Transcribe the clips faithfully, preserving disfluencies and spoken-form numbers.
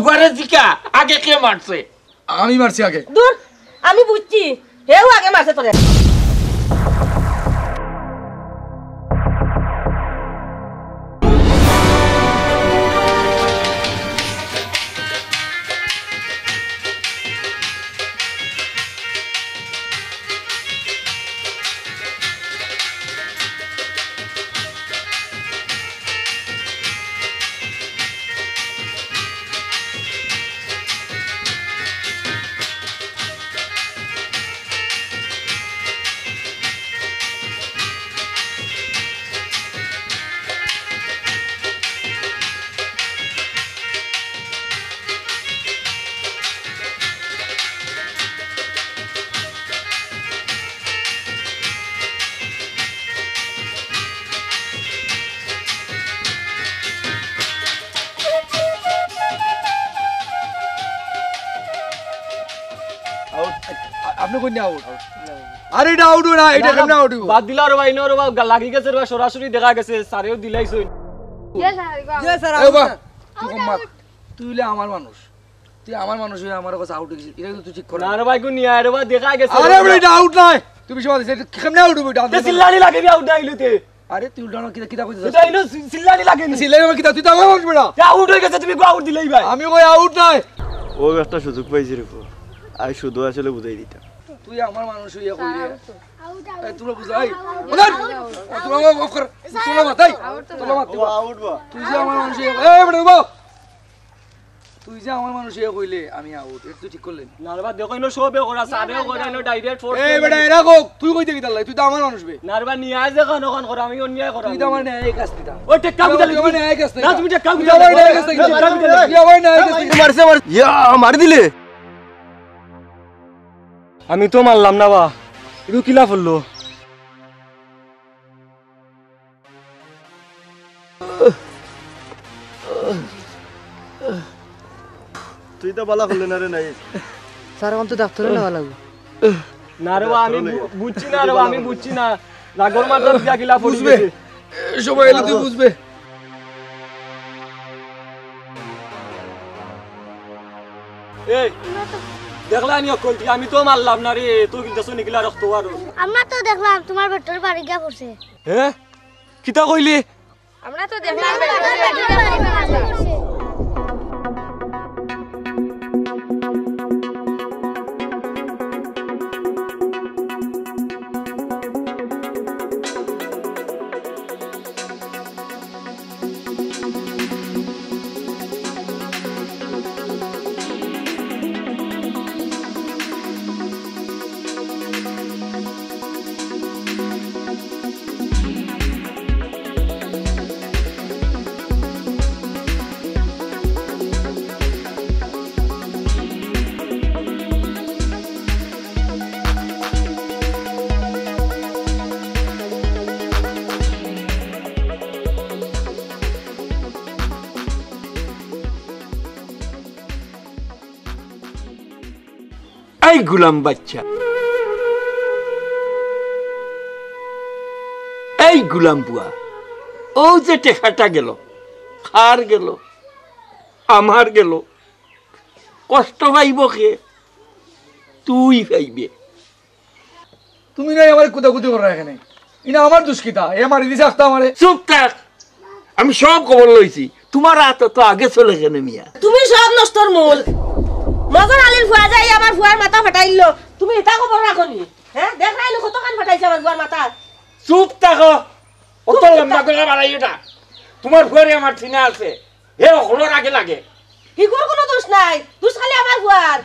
ফুয়ারে জিকা, আগে কে মারছে? আমি মারছি আগে। দূর, আমি বুঝছি, হেউ আগে মারছে তোরে। আউট। আ-, আপনি কইন না আউট? আরে, ইটা আউট অয় না, ইটা না, কেমনে আউট অইবো? বাদ দিলা রে ভাই, নো রে ভাই, লাগি গেছে রে ভাই, সরাসরি দেখা গেছে, স্যারেও দিলাইছইন। জি স্যার, জি স্যার, এ আউট বাবা, স্যার। তুই কম মাত। তুই অইলে আমার মানুষ। তুই আমার মানুষ অইয়া আমার কাছে আউট অইগেছিস। ইটা কিন্তু তুই ঠিক করে না রে ভাই, গুনি আয় রে ভাই, দেখা গেছে রে ভাই। আরে, ইটা আউট নায়। তুই বেশি মাতিস, ইটা কেমনে আউট অইবো ইটা? তে চিল্লানি লাগে বে আউট না অইলে তে। আরে, তুই উল্টা কি, কিতা কইতে চাস? ইটা অইলো চি-, চিল্লানি লাগে নি? চিল্লানি আমার কিতা? তুই তো আমার মানুষ বেটা। তে আউট অই গেছে, তুমি গো আউট দিলাইবায়। আমি কই আউট নায়। ও একটা সুযোগ পাইছি রে পুয়া। আই শুধু আসলে বুঝাই দিতাম। তুই আমার মানুষ অইয়া কইরে। এ, তোমরা বুঝাই। বুঝাই। তোমরা অফ কর। তোমরা মাতাই। তোমরা মাতাই। আউট বা। তুই যে আমার মানুষ অইয়া, এ, বেটা, উবাও। তুই যে আমার মানুষ অইয়া কইলে আমি আউট। ইটা তুই ঠিক করলে নি? না রে বা, দেখো, ইনো সবে করা, সাবেও করা, ইনো ডাইরেক্ট ফোর্স এ করে। বেটা, এরা কোক, তুই কইতে কিতা লাগে? তুই তো আমার মানুষ বে। না রে বা, নিয়া যে কানো কান করা, আমি অন্যায় করা। তুই তো আমার ন্যায় কাছ থেকে। ওই টেক্কা তুই বুঝালি আমার তুমি। ন্যায় কাছ থেকে। না, তুমি টেক্কা তুই বুঝালি। আমার ন্যায় কাছ থেকে। টেক্কা বুঝালি। তুই আমার ন্যায় কাছ থেকে। মারছে, মার। ইয়া, মারি দিলে। আমি তো মারলাম না বা। ইগু কিলা পড়লো? তুই তো বালা করলে না রে নাই। স্যার, অখন তো ডাক্তারও নেওয়া লাগবো। না রে বা, আমি বু-, বুঝছি না রে বা, আমি বুঝছি না। রাগর মাথাত দিয়া কিলা পড়ি বুঝবে। গেছে। এ, সময় এলে তুই বুঝবে। এই, দেখলা নি অকলটি? আমি তো মারলাম না রে, তুই কিন্তু শুনি কিলা রক্ত বারো। আমরা তো দেখলাম তোমার বেটার বাড়ি গিয়া পড়ছে। হ্যাঁ? কিতা কইলি? আমরা তো দেখলাম। এই গুলাম বাচ্চা, এই গুলাম পুয়া, অউ যে টেকাটা গেল, কার গেল? আমার গেল। কষ্ট পাইবো কে? তুই পাইবে। তুমি নাই আমারে কুদাকুদি করো এখানে। ইনা আমার দুষ কিতা? এ মারি দিছে আস্তা আমারে। চুপ থাক। আমি সব খবর লইছি। তোমার আত অত আগে চলে কেনে মিয়া? তুমি সব নষ্টর মূল। মগর আলীর ফুয়া যাই আমার ফুয়ার মাথা ফাটাইলো। তুমি ইতা খবর রাখো নি? হ্যাঁ? দেখরায় নি কতখান ফাটাইছে আমার ফুয়ার মাথা। চুপ থাকো। অত লম্বা গলা বাড়াইও না। তোমার ফুয়ারে আমার চিনা আছে। হে হকলর আগে লাগে। হিগুর কুনু দুষ নাই, দুষ খালি আমার ফুয়ার।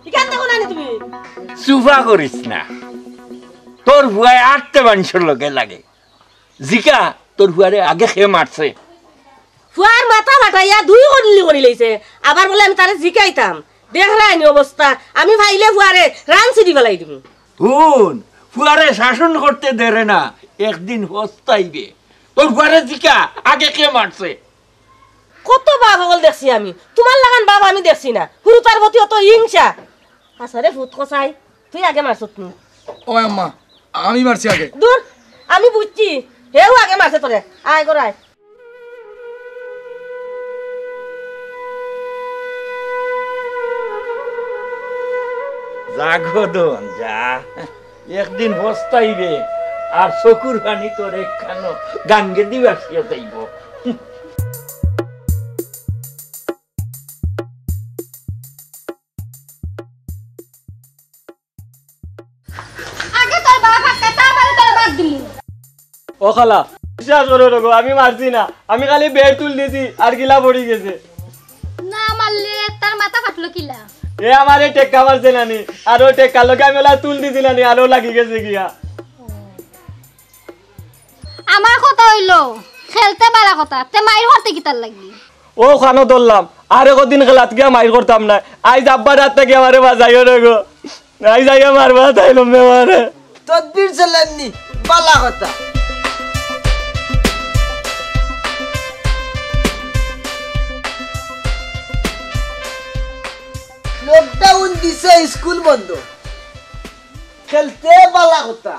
ইখান দেখো না নি তুমি? চুপা করিস না। তোর ফুয়ায় আটতে মানষর লগে লাগে। জিকা, তোর ফুয়ারে আগে কে মারছে? ফুয়ার মাথা ফাটাইয়া দুই কল্লি করিলাইছে। আবার বলে আমি তারে জিকাইতাম। দেখরায় নি অবস্থা, আমি পাইলে ফুয়ারে রান ছিড়ি ফালাই দিমু। হুন, ফুয়ারে শাসন করতে দেরে না, একদিন পস্তাইবে। তোর ফুয়ারে জিকা, আগে কে মারছে? কত বাপ অকল দেখছি আমি, তোমার লাখান বাপ আমি দেখছি না। হুরুতার প্রতি অত হিংসা। আচ্ছা রে ফুত কসাই, তুই আগে মারছত নি? ও আম্মা, আমি মারছি আগে। দূর, আমি বুঝছি, হেউ আগে মারছে তোরে। আয় গো আয়। লাগো দন যা, একদিন পস্তাইবে, আর চকুর পানি তোর একখানো গাঙ্গেদি ভাসিয়া যাইব। আগে তোর বাপ আটকা, তারপরে তোর বাপ দিমু। ও খালা, বিশ্বাস করো রগো, আমি মারছি না, আমি খালি বেড় তুল দিছি আর গিলা পড়ি গেছে। না মারলে তার মাথা ফাটলো কিলা? এ আমারে টেক্কা মারছে নানি, আর ও টেক্কার লগে আমি ওলা তুল দিছি নানি, আর ও লাগি গেছে গিয়া। আমার কথা অইলো, খেলতে বালা কথা, তে মাইর করতে কিতার লাগি? ও খানো ধরলাম, আর একদিন খেলাত গিয়া মাইর করতাম না। আইজ আব্বার হাত থাকি আমারে বাঁচাইও না গো। আইজ আইয়া মারবা তাই লম্বে মারে। তদবির চালাননি, বালা কথা। লকডাউন দিছে, স্কুল বন্ধ। খেলতে বালা কথা।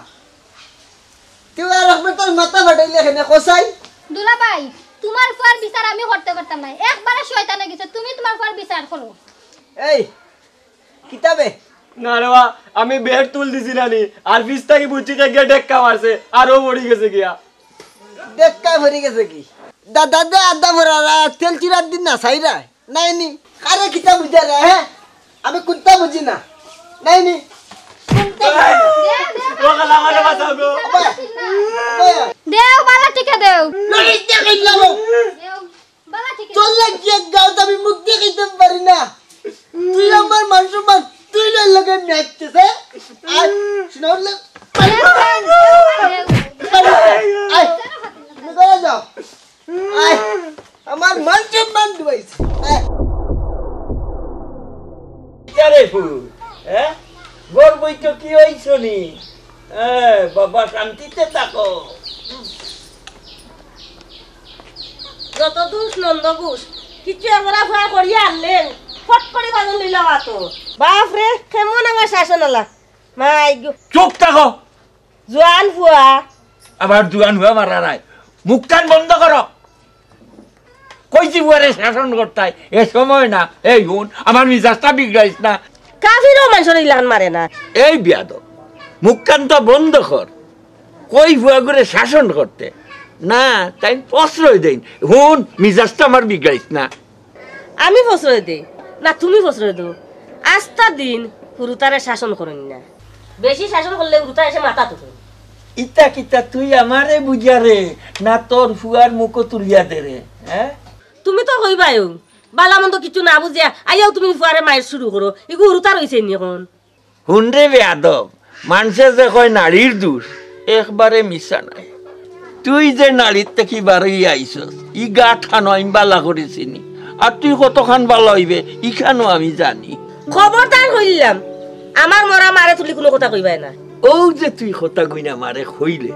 তুই আর একবার তোর মাথা ফাটাইলে এখানে কষাই। দুলাভাই, তোমার ফুয়ার বিচার আমি করতে পারতাম না। একবারে শয়তান অই গেছে, তুমি তোমার ফুয়ার বিচার করো। এই, কিতাবে? না রে বা, আমি বেড় তুল দিছি নানি, আর পিছ থাকি বুঝছি যে গিয়া টেক্কা মারছে, আর ও পড়ি গেছে গিয়া। টেক্কা পড়ি গেছে কি? দাদা দে আদা ভরা তেল চিরার দিন না চাইরা। নাইনি, আরে কিতা বুঝা রে, হ্যাঁ? আমি কুন্তা বুঝি না। নাইনি, কুন্তা বুঝি না। ও খালা, আমারে বাঁচাও গো। ওবা, ওবা। দেও, বালা টিকা দেও। লড়িতে কইলাম। দেও, বালা টিকা। তোর লাগি এক গাঁওত আমি মুখ দেখাইতাম পারি না। তুই আমার মান সম্মান, তুই লই লগে ম্যাচ খেলছে। আর শোনা উঠলে, দেও, দেও, দেও। আয়, তুমি করে যাও। আয়, আমার মান সম্মান ডুবাইছে। আয়। আরে ফুল, হ্যাঁ? বড় বই তো কি হইছো নি? হ্যাঁ, বাবা শান্তিতে থাকো। যত দুষ নন্দ ঘোষ, কিছু এগরা ফুয়া করিয়া আনলেন, ফট করে বাদন লইলা মাতো। বাপ রে, কেমন আমার শাসন আলা। মাই গো। চুপ থাকো। জোয়ান ফুয়া। আবার জোয়ান ফুয়া মারা নাই। মুখখান বন্ধ করো। কইছি ফুয়ারে শাসন করতায়, এ সময় না। এই হুন, আমার মিজাজটা বিগড়াইস না। কাফিরও মানুষের ইলান মারে না। এই বিয়াদব, মুখখান তো বন্ধ কর। কই ফুয়াগুরে শাসন করতে? না, তাই প্রশ্রয় দেইন। হুন, মিজাজটা আমার বিগড়াইস না। আমি প্রশ্রয় দেই না, তুমি প্রশ্রয় দেও। আস্তা দিন হুরুতারে শাসন করইন না। বেশি শাসন করলে হুরুতা এসে মাথা তুলইন। ইতা কিতা তুই আমারে বুঝারে, না তোর ফুয়ার মুখো তুলিয়া দেরে, হ্যাঁ? তুমি তো কইবায়ও, বালা মন্দ কিছু না বুঝিয়া আইয়াও তুমি ফুয়ারে মাইর শুরু করো। ইগু হুরুতার অইছে নি অখন? হুন রে বেয়াদব, মানষে যে কয় নাড়ির দুষ, একবারে মিছা নায়। তুই যে নাড়ির থাকি বারইয়া আইছস, ই গাটখানো আমি বালা করি চিনি। আর তুই কতখান বালা অইবে, ইখানও আমি জানি। খবরদার কইলাম, আমার মরা মারে তুলি কুনু কথা কইবায় না। অউ যে তুই কথাগুইন আমারে কইলে,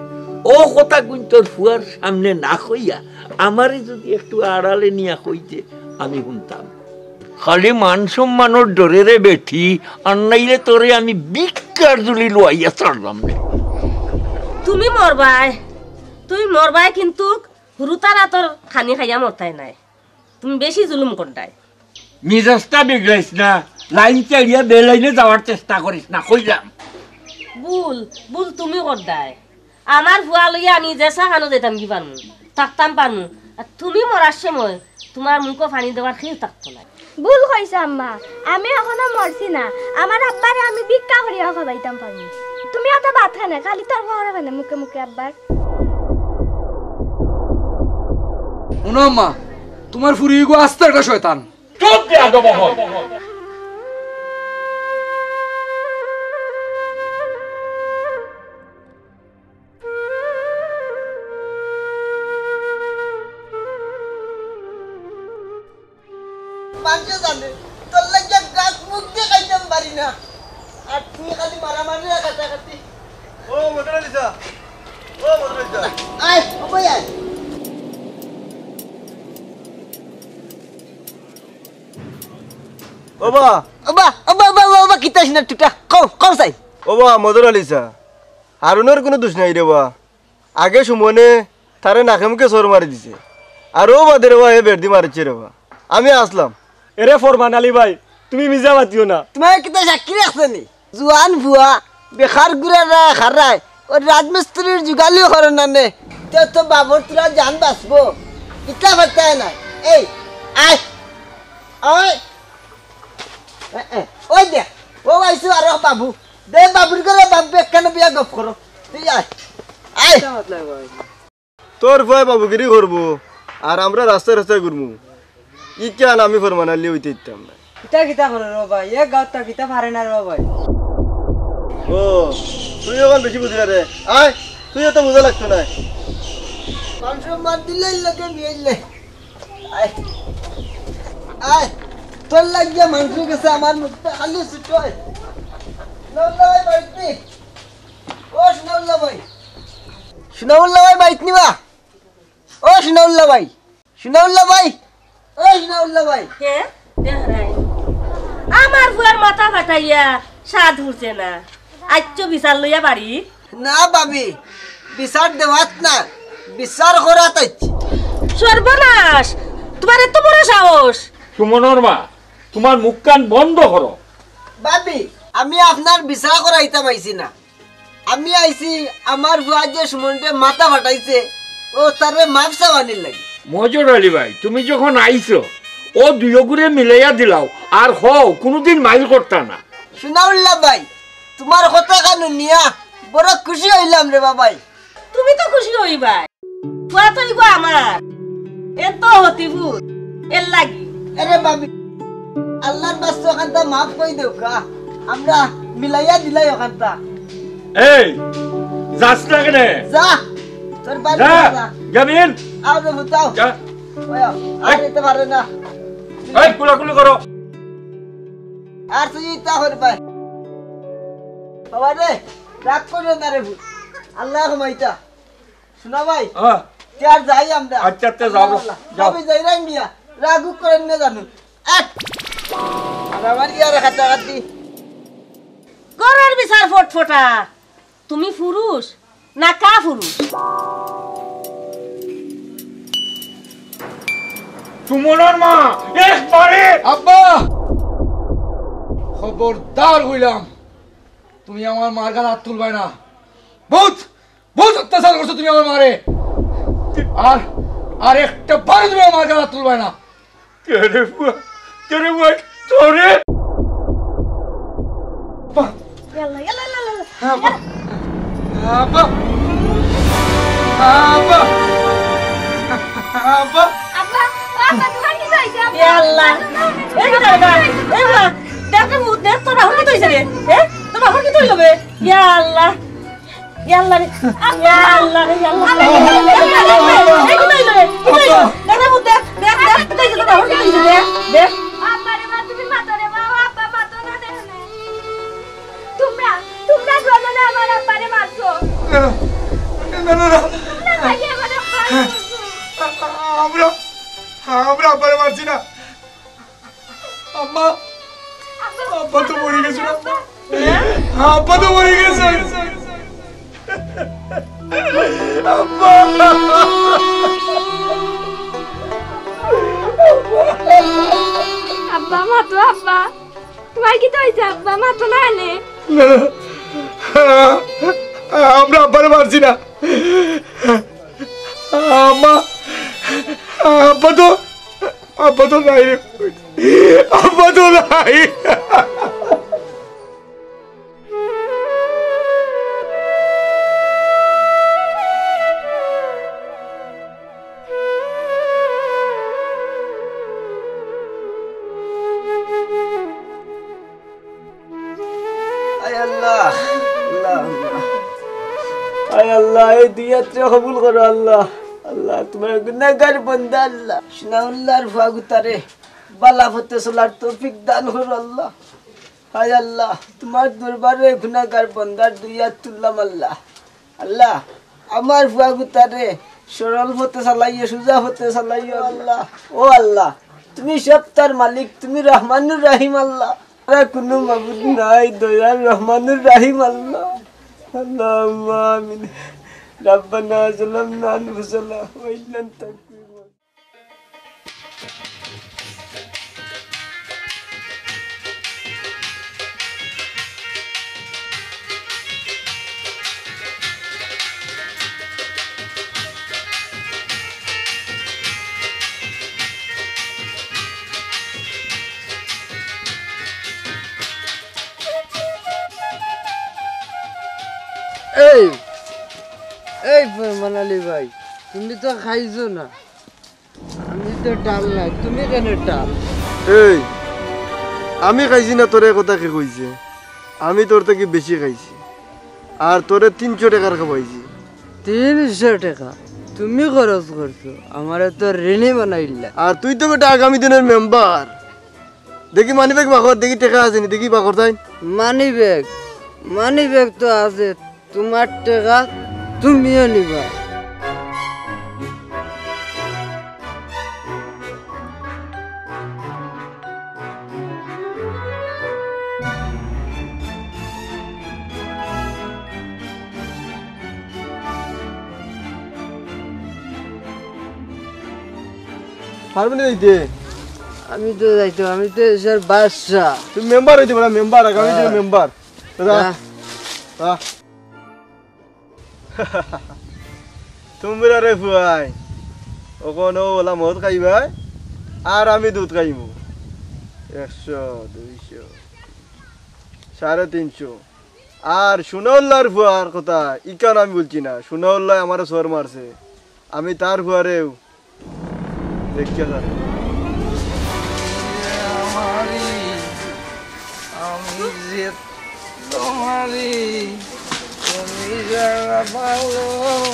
অউ কথাগুইন তোর ফুয়ার সামনে না কইয়া, আমারে যুদি একটু আড়ালে নিয়া কইতে, আমি হুনতাম। খালি মান সম্মানর ডরে রে বেটি, আর নাইলে তোরে আমি ভিক্ষার ঝুলি লুয়াইয়া ছাড়লাম নে। তুমি মরবায়, তুমি মরবায়, কিন্তু হুরুতার আতর খানি খাইয়া মরতায় নায়। তুমি বেশি জুলুম কররায়। মিজাজটা বিগড়াইস না, লাইন ছাড়িয়া বেলাইনে যাওয়ার চেষ্টা করিস না, কইলাম। ভুল, ভুল তুমি কররায়। আমার ফুয়া লইয়া আমি যেছা খানো যাইতাম কি পারমু, থাকতাম পারমু। আর তুমি মরার সময় তুমার মুখো পানি দেওয়ার কেউ থাকতো না। ভুল কইছো আম্মা, আমি অখনো মরছি না। আমার আব্বারে আমি ভিক্ষা করিয়া খাবাইতাম পারমু। তুমি অত বাদ খানে, খালি তর্ক করো কেনে মুখে মুখে আব্বার? হুনো আম্মা, তুমার ফুরি ইগু আস্তা একটা শয়তান। চুপ বেয়াদব অকল। মানষে জানে, তোর লাগিয়া গাছ মুখ দিয়া খাইতাম পারি না। আর তুই খালি মারামারি আর কাটাকাটি। ও মদন আলী চা, ও মদন আলী চা। আয়, ওবায় আয়। ওবা। ওবা, ওবা, ওবা, ওবা, ওবা, কিতা শুনে টুটা? কও, কও চাই। ওবা, মদন আলী চা। হারুনর কুনু দুষ নাই রে বা। আগে সুমনে তারে নাকে মুখে চড় মারি দিছে। আর অউ বাদে রে বা, হে বেড় দি মারিছে রে বা। আমি আছলাম। এরে ফরমান আলী ভাই, তুমি মিছা মাতিও না। তুমার কিতা সাক্ষী রাখছে নি? জুয়ান ফুয়া, বেকার গুড়া না খারায়, ও রাজমিস্ত্রির জুগালিও করে না নে। তে তো বাবুর তোরা জান বাঁচবো। ইটা বাতায় না। এই, আয়। আয়। এ, এ, ওই দে। ও আইসু আরো বাবু। দে বাবুর ঘরে বাবু একখানে বিয়া গপ করো। তুই আয়। আয়। তোর ফুয়ায় বাবুগিরি করবো, আর আমরা রাস্তায় রাস্তায় ঘুরমু। ই কেন আমি ফরমানালি হইতে দিতাম না। কিতা কিতা করে রে ভাই, এক গাঁওত তা কিতা পারে না রে ভাই। ও, তুই এখন বেশি বুঝবি রে। আয়, তুই এত বুঝা লাগতো না। মানুষের মাত দিলে লোকে নিয়ে নিলে। আয়, আয়, তোর লাগিয়া মানুষের কাছে আমার মুখটা খালি ছুটো হয়। নল্লা ভাই বাড়িতে। ও সোনাউল্লাহ ভাই। সোনাউল্লাহ ভাই, বাইত নিবা? ও সোনাউল্লাহ ভাই। সোনাউল্লাহ ভাই। ও সোনাউল্লাহ ভাই। কে? দেহরাই। আমার ফুয়ার মাথা ফাটাইয়া স্বাদ উঠছে না। আইচ্ছ বিচার লইয়া বাড়ি? না ভাবি, বিচার দেওয়াত না, বিচার করাত আইছি। সর্বনাশ! তোমার এত বড় সাহস! সুমনর মা, তোমার মুখখান বন্ধ করো। ভাবি, আমি আপনার বিচার করাইতাম আইছি না। আমি আইছি, আমার ফুয়া যে সুমনরে মাথা ফাটাইছে, ও তারে মাফ চাওয়ানির লাগি। মজর আলী ভাই, তুমি যখন আইছো, ও দুইগুরে মিলাইয়া দিলাও, আর হও, কোনোদিন মাইল করতা না। সোনাউল্লাহ ভাই, তোমার কথা কানো নিয়া বড় খুশি হইলাম রে বাবাই। তুমি তো খুশি হইবাই, ফুয়া তো হইব আমার। এ তো হতিভূত, এর লাগি। আরে ভাবি, আল্লাহর বাস্তে ওখানটা মাফ কই দেও কা, আমরা মিলাইয়া দিলাই ওখানটা। এই, যাস না কেনে? যা, তোর বাড়ি যা, যা। জামিল। আও রে ফুতাও। যা। ওই, আর এই। নিতে পারে না। এই, কুলাকুলি করো। আর তুই ইতা করবাই। বাবা রে, রাগ করিও না রে ফুত। আল্লাহ কমাইতা। শোনা ভাই, হ্যাঁ। তে আর যাই আমরা। আচ্ছা, তে যাও, আল্লাহ, যাও। আমি যাই রাঙ্গিয়া, রাগ উগ করেন না জানো। আট। আর আমার ইয়ার কাটাকাটি। করর বিচার ফটফটা। তুমি পুরুষ না কা পুরুষ? সুমনর মা, একবারে। আব্বা! খবরদার কইলাম, তুমি আমার মার গায়ে আত তুলবায় না। বহুত, বহুত অত্যাচার করছো তুমি আমার মারে। আর, আর একটা বারো তুমি আমার মার গায়ে আত তুলবায় না। কে রে ফুয়া? কে রে ফুয়া? তোরে? আব্বা! ইয়াল্লা, ইয়াল্লা, ইয়াল্লা, ইয়াল্লা। আব্বা! আব্বা! আব্বা! আব্বা! আব্বা, আব্বা, তোমার কিতা অইছে, আব্বা? ইয়াল্লা। এই কিতা রে বা? এই বা, দেখ রে ফুত, দেখ, তোর বাপর কিতা অইছে রে? এ? তোর বাপর কিতা অইলো বে? ইয়াল্লা। ইয়াল্লা রে, ইয়াল্লা রে, ইয়াল্লা রে। এই কিতা অইলো রে? কিতা অইলো? দেখ রে ফুত, দেখ, দেখ, দেখ, কিতা অইছে তোর বাপর, কিতা অইছে? দেখ, দেখ। আব্বা রে মা, তুমি মাতো রে মা, ও আব্বা মাতো না রে। তোমরা, তোমরা দুজনে আমার আব্বারে মারছো। না, না, না, না। তোমরা খালি আমার আব্বারে মারছো। আমরা, আমরা আব্বারে মারছি না। আম্মা, আব্বা তো মরে গেছে, আম্মা। আব্বা তো মরে গেছে। আব্বা। আব্বা, মাতো, আব্বা। তোমার কিতা অইছে, আব্বা? মাতো না এনে। না, না। আমরা আব্বারে মারছি না। আম্মা, আব্বা তো, আব্বা তো নাই রে। আব্বা তো নাই। আয় আল্লাহ, আল্লাহ, আল্লাহ। আয় আল্লাহ, এই দুই আতরে কবুল করো আল্লাহ। আল্লাহ, তোমার গুনাহগার বান্দা আল্লাহ। সোনাউল্লাহর ফুয়াগুতারে বালা পথে চলার তৌফিক দান করো আল্লাহ। হায় আল্লাহ, তোমার দরবারে গুনাহগার বান্দার দুই আত তুললাম আল্লাহ। আল্লাহ, আমার ফুয়াগুতারে সরল পথে চালাইও, সুজা পথে চালাইও আল্লাহ। ও আল্লাহ, তুমি সবতার মালিক, তুমি রহমানুর রহিম আল্লাহ। আর কুনু মাবুদ নাই, দয়াল রহমানুর রহিম আল্লাহ। আল্লাহুম্মা আমিন। রাব্বানা যালামনা আনফুসানা ওয়া ইল্লাম তাগফির এই, এই ফরমান আলী ভাই, তুমি তো খাইছো না, আমি তো টাল নাই, তুমি কেনে টাল? এই, আমি খাইছি না, তোরে কথা কে কইছে? আমি তোর থাকি বেশি খাইছি, আর তোরে তিনশো টেকার খাওয়াইছি। তিনশো টেকা তুমি খরচ করছো, আমারে তো ঋণী বানাইলা। আর তুই তো বেটা আগামী দিনের মেম্বার। দেখি মানি ব্যাগ বাকর, দেখি টেকা আছে নি, দেখি বাকর তাই। মানি ব্যাগ, মানি ব্যাগ তো আছে, তোমার টেকা তুমিও নিবা। পারবে না যাইতে? আমি তো যাইতাম, আমি তো এসের বাদশা। তুমি মেম্বার হইতে পারো, মেম্বার, আগামী দিনে হ্যাঁ। মেম্বার। দাদা, হ্যাঁ। দাদা। তুমরা রে ফুয়াই, অখন অউ ওলা মদ খাইবায়, আর আমি দুধ খাইমু। একশো, দুইশো, সাড়ে তিনশো। আর সুনাউল্লার ফুয়ার কথা ইখান আমি বলছি না, সুনাউল্লায় আমারে চড় মারছে, আমি তার ফুয়ারেও দেখিয়া যারে। আমারই, আমি যে তোমারই, তুমি ছাড়া ভালো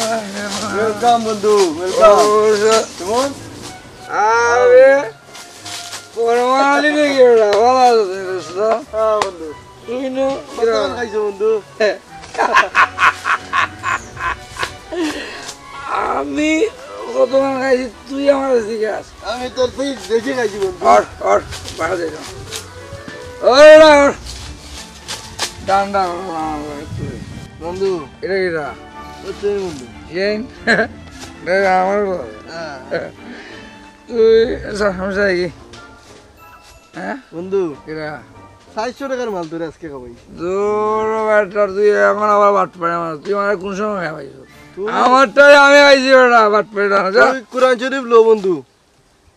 লাগে না। Welcome বন্ধু, welcome। ও, স- কেমন? আরে, ফরমান আলী নাকি ওটা? ভালো আছো, দোস্ত? হ্যাঁ বন্ধু। তুই না? কত খাইছো বন্ধু? আমি কত মান খাইছি, তুই আমার জিজ্ঞাস। আমি তোর থেকে বেশি খাইছি বন্ধু। অর, অর, বাসা যাই না। ওই না, অর। ডান্ডা, অর, অর, অর, তুই। বন্ধু। এটা কিটা? ও, তুই বন্ধু। জেন? এটা আমার বল। হ্যাঁ। তুই, আচ্ছা, আমি যাই কি? হ্যাঁ? বন্ধু। কিটা? চারশো টেকার মাল তোরে আজকে খাওয়াই। দূর বেটা, তুই এখন আবার বাটপারি মারস। তুই আমারে কোন সময় খাওয়াইছস? তুই আমারটাই আমি খাইছি বেটা, বাটপারি না, যা। তুই কোরআন শরীফ ল বন্ধু,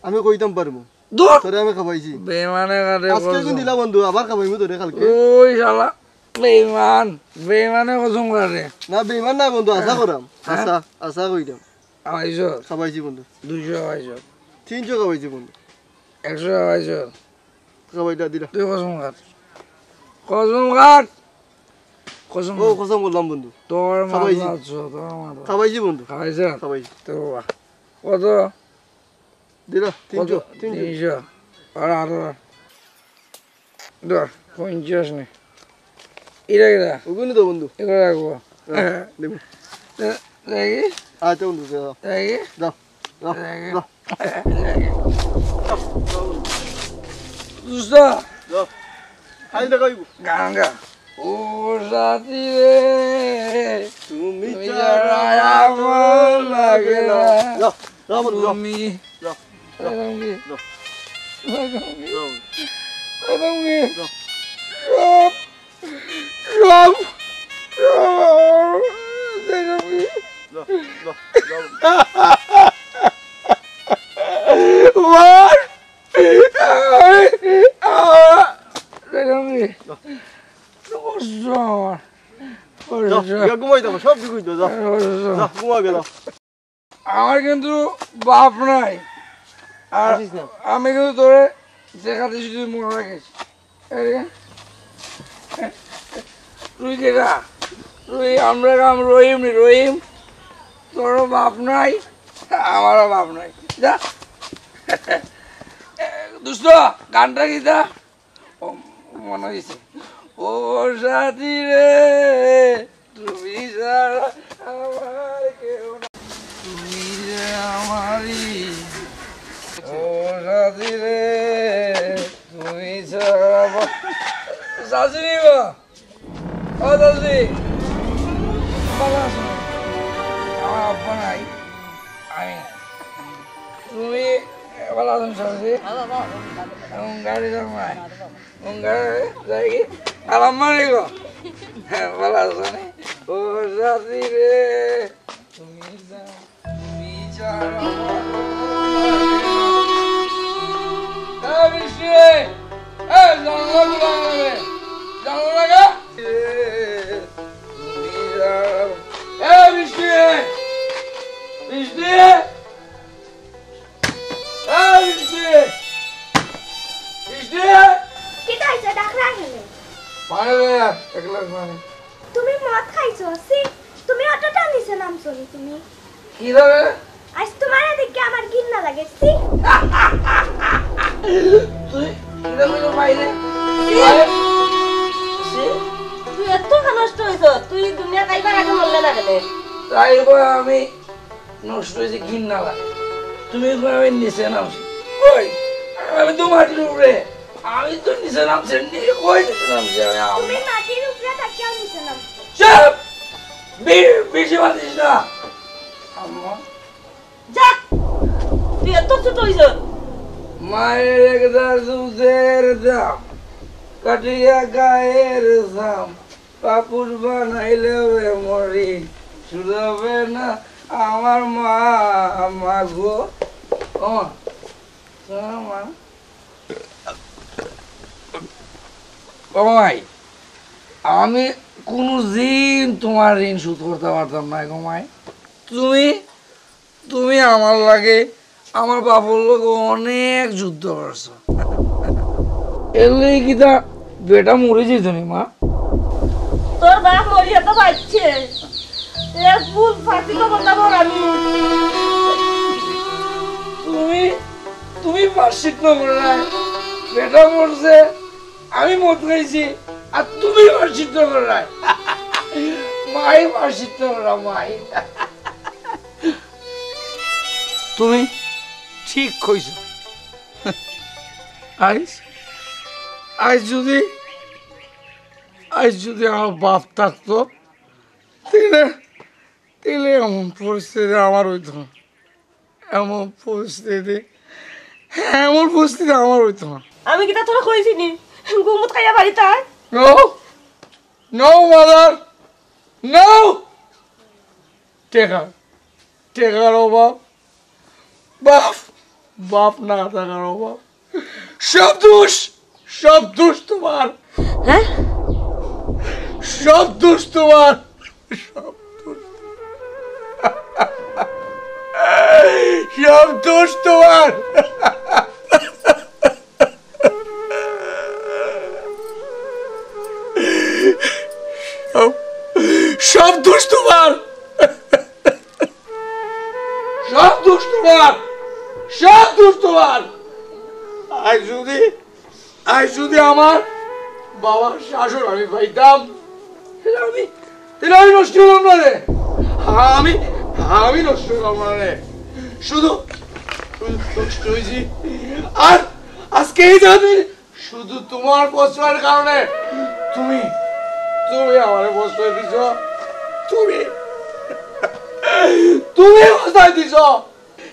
আমি কইতাম পারমু। দূর। তোরে আমি খাওয়াইছি। বেইমানে কাটে আজকে কসম। একদিন দিলা বন্ধু, আবার খাওয়াইমু তোরে কালকে। ওই শালা, বেইমান, বেইমানে কসম কাটে। না, বেইমান না বন্ধু, আশা করাম। হ্যাঁ? আশা, আশা কইতাম। খাওয়াইছস? খাওয়াইছি বন্ধু। দুইশো খাওয়াইছস? তিনশো খাওয়াইছি বন্ধু। একশো খাওয়াইছস? খাওয়াইলা দিলা। তুই কসম কাট। কসম কাট। কসম ও, কাট। কসম করলাম বন্ধু। তোর খাওয়াইছি। মাথা আছে, তোর মাথা। খাওয়াইছি বন্ধু। খাওয়াইছস? খাওয়াইছি। তো বাবা। কত? দিলা, কত? তিনশো, তিনশো। তিনশো। আর আরো। ধর, পঞ্চাশ নে। ইটা কিটা? ওগুনি তো বন্ধু। এগুলো রাখবো। হ্যাঁ, নিবো। দে-, দেখি। আচ্ছা বন্ধু, যাও। দেখি। যাও, যাও, দেখি। যাও। দোস্ত। যাও। খালি দেখাইবো। গান গা। ও সাথী রে, তুমি তুমি ছাড়া ছাড়া আমার লাগে না। যাও, যাও বন্ধু, যাও। তুমি যাও, যাও, এরকম কি? যাও। এরকম কি? এরকম কি? যাও। সব, সব, সব, এরকম কি? যাও, যাও, যাও। আমার, আমার, এরকম কি? যাও। কষ্ট আমার। কষ্ট। যাও, গিয়া ঘুমাই যাও, সব ঠিক হইতো, যাও। কষ্ট। যাও, ঘুমাও গিয়া, যাও। আমার কিন্তু বাপ নাই। আর আসিস না। আমি কিন্তু তোরে দেখাতে শুধু মনে রাখিস। এই রে। তুই কেডা? তুই আমরা গ্রাম রহিম নি, রহিম। তোরও বাপ নাই, আমারও বাপ নাই। যা। দোস্ত, গানটা কিতা? ও, মনে হইছে। ও সাথী রে, তুমি ছাড়া আমার কেউ না। তুমি যে আমারই। ও সাথী রে, তুমি ছাড়া আমার, সাথী রে বা। ও চাচি, ভালো আছো? আমার আব্বা নাই, আমি। তুমি ভালো আছো চাচি? এবং গাড়ি জমায়। এবং গাড়ি যাই কি? আর আম্মা নেই গো। হ্যাঁ, ভালো আছো নি? ও চাচি রে, তুমি যা। এ, বিশু রে! এ, জানলা খোলা কেনে? জানলা লাগা? পানি লইয়া এক গ্লাস পানি। তুমি মদ খাইছো, ছি। তুমি অতটা নিচে নামছো নি তুমি। কিভাবে? আজ তোমার দেখে আমার ঘিন্না লাগে, ছি। তুই কিভাবে বাইরে? তুই এত নষ্ট হইছ, তুই দুনিয়া খাইবার আগে মরলে না কেন? তাই বা আমি নষ্ট হয়েছে ঘিন্না লাগে। তুমি কই আমি নিচে নামছি? কই? আমি তো মাটির উপরে। আমি তো নিচে নামছি, নি-, কই নিচে নামছি আমি? আম- তুমি মাটির উপরে থাকিয়াও নিচে নামছো। চুপ! বে-, বেশি মাতিস না। আম্মা। যা, তুই এত ছোট হইছ। মায়ের একটা দুধের দাম, কাটিয়া গায়ের দাম, পাপুর বানাইলে মরি, শুধাবে না আমার মা, মা গো। ও মা, শোনো মা। ও মাই, আমি কোনো দিন তোমার ঋণ শোধ করতে পারতাম না গো মাই। তুমি, তুমি আমার লাগে, আমার বাপর লগে অনেক যুদ্ধ করছো। এর লাগি কিতা বেটা মরি যেত নি মা? তোর বাপ মরিয়া তো বাঁচছে। এ ভুল ফাঁসি তো বলতাম আমি। তুমি, তুমি প্রায়শ্চিত্ত করো নাই। বেটা মরছে, আমি মদ খাইছি, আর তুমি প্রায়শ্চিত্ত করো নাই। মাই প্রায়শ্চিত্ত করা মাই। তুমি ঠিক কইছো। আইজ, আইজ যদি, আইজ যদি আমার বাপ থাকতো, তাইলে, তাইলে এমন পরিস্থিতি আমার হইতো না। এমন পরিস্থিতি, এমন পরিস্থিতি আমার হইতো না। আমি কিতা তোরা কইছি নি? গুমুত খাইয়া বাড়িতে আয়। No, no mother, no। টেকা, টেকার অভাব, বাপ, বাপ না থাকার অভাব। সব দোষ, সব দোষ তোমার। হ্যাঁ? সব দোষ তোমার। সব দোষ। সব দোষ তোমার। সব, সব দোষ তোমার। সব দোষ তোমার। সব দোষ তোমার। আজ যদি, আজ যদি আমার বাবার শাসন আমি পাইতাম, তাহলে আমি, তাহলে আমি নষ্ট হইলাম না রে। আমি, আমি নষ্ট হইলাম না রে। শুধু, শুধু নষ্ট হইছি। আর আজকে এই জায়গাতে শুধু তোমার প্রশ্রয়ের কারণে তুমি, তুমি আমারে প্রশ্রয় দিছ। তুমি, তুমি প্রশ্রয় দিছ।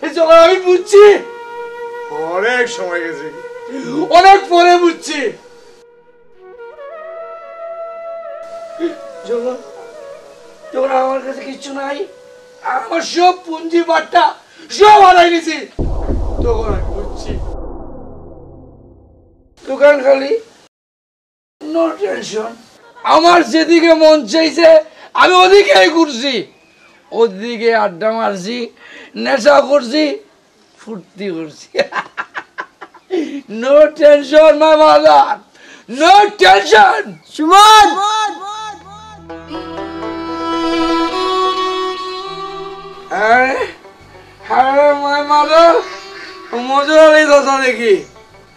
এই যখন আমি বুঝছি, অনেক সময় গেছে, অনেক পরে বুঝছি। যখন, যখন আমার কাছে কিচ্ছু নাই, আমার সব পুঁজি বাট্টা সব হারাই নিছি, তখন আমি বুঝছি। দোকান খালি, no tension। আমার যেদিকে মন চাইছে আমি ওদিকেই ঘুরছি, ওদিকে আড্ডা মারছি, নেশা করছি, ফুর্তি করছি। No tension my mother, no tension। Suman! আরে, আরে my mother, মজুর আলী চাচা দেখি।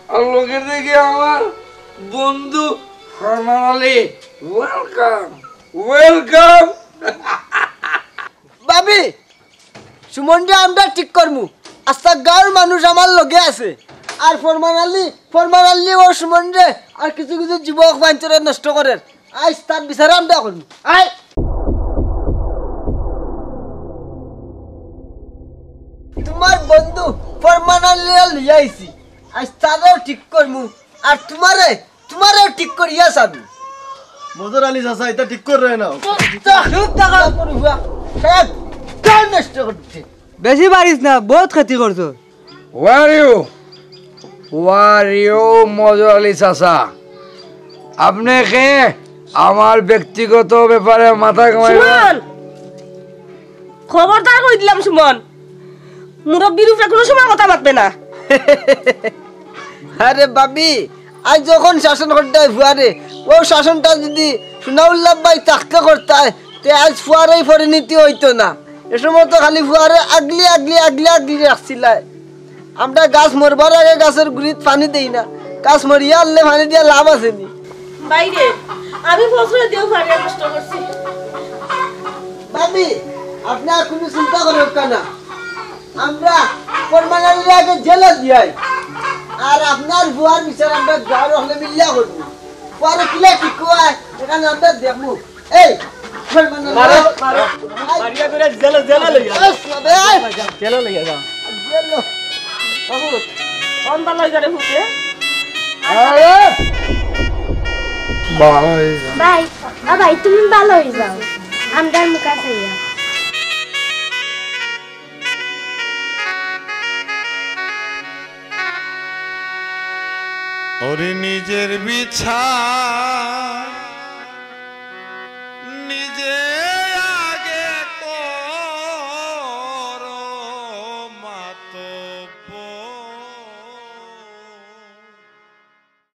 আর লগে দেখি আমার বন্ধু ফরমান আলী। Welcome, welcome। ভাবি, সুমনরে আমরা ঠিক করমু। আস্তা গাঁওর মানুষ আমার লগে আছে। আর ফরমান আলী, ফরমান আলী ও সুমনরে আর কিছু কিছু যুবক বাঞ্চরে নষ্ট করের। আইজ তার বিচার আমরা করমু। আয়। তোমার বন্ধু ফরমান আলীরে লইয়া আইছি। আইজ তারেও ঠিক করমু। আর তোমারে, তোমারেও ঠিক করিয়া চাবি। মজুর আলী চাচা, এটা ঠিক করে না। চুপ থাকো। সাহেব, টাইম নষ্ট করছে। বেশি পারিস না, বহুত ক্ষতি করছো। Where you? Where you, মজুর আলী চাচা? আপনি কে আমার ব্যক্তিগত ব্যাপারে মাথা ঘামাইবা? সুমন, খবরদার কই দিলাম সুমন, মুরব্বির উপরে কোনো সময় কথা মাতবে না। আরে ভাবি, আইজ যখন শাসন করতায় ফুয়ারে, অউ শাসনটা যুদি সুনাউল্লাহ ভাই থাকতে করতায়, তে আইজ ফুয়ার এই পরিণতি অইতো না। এ সময় তো খালি ফুয়ারে আগলি আগলি আগলি আগলি রাখছিলায়। আমরা গাছ মরবার আগে গাছর গুড়িত পানি দেই না, গাছ মরিয়া হারলে পানি দিয়া লাভ আছে নি? ভাইরে, আমি বছরে দিও পানি নষ্ট করছি। ভাবি, আপনে আর কুনু চিন্তা করউক্কা না। আমরা ফরমান আলীরে আগে জেলো দিয়াই, আর আপনার ফুয়ার বিচার আমরা গাঁওর হকলে মিলিয়া করমু। ফুয়ারে কিলা ঠিক কয়, ইখান আমরা দেখমু। এই, ফরমান আলী, মারো, মারো। মারিয়া করে জেলো, জেলো লইয়া যাও। এই, সবে, এই। জেলো লইয়া যাও। জেলো। বাবু, কোন বালা অই যারে ফুতে? আরে! ভাই, ও ভাই, তুমি ভালা অই যাও। আমরার মুখ আছে ইয়া। ওরে নিজের বিছা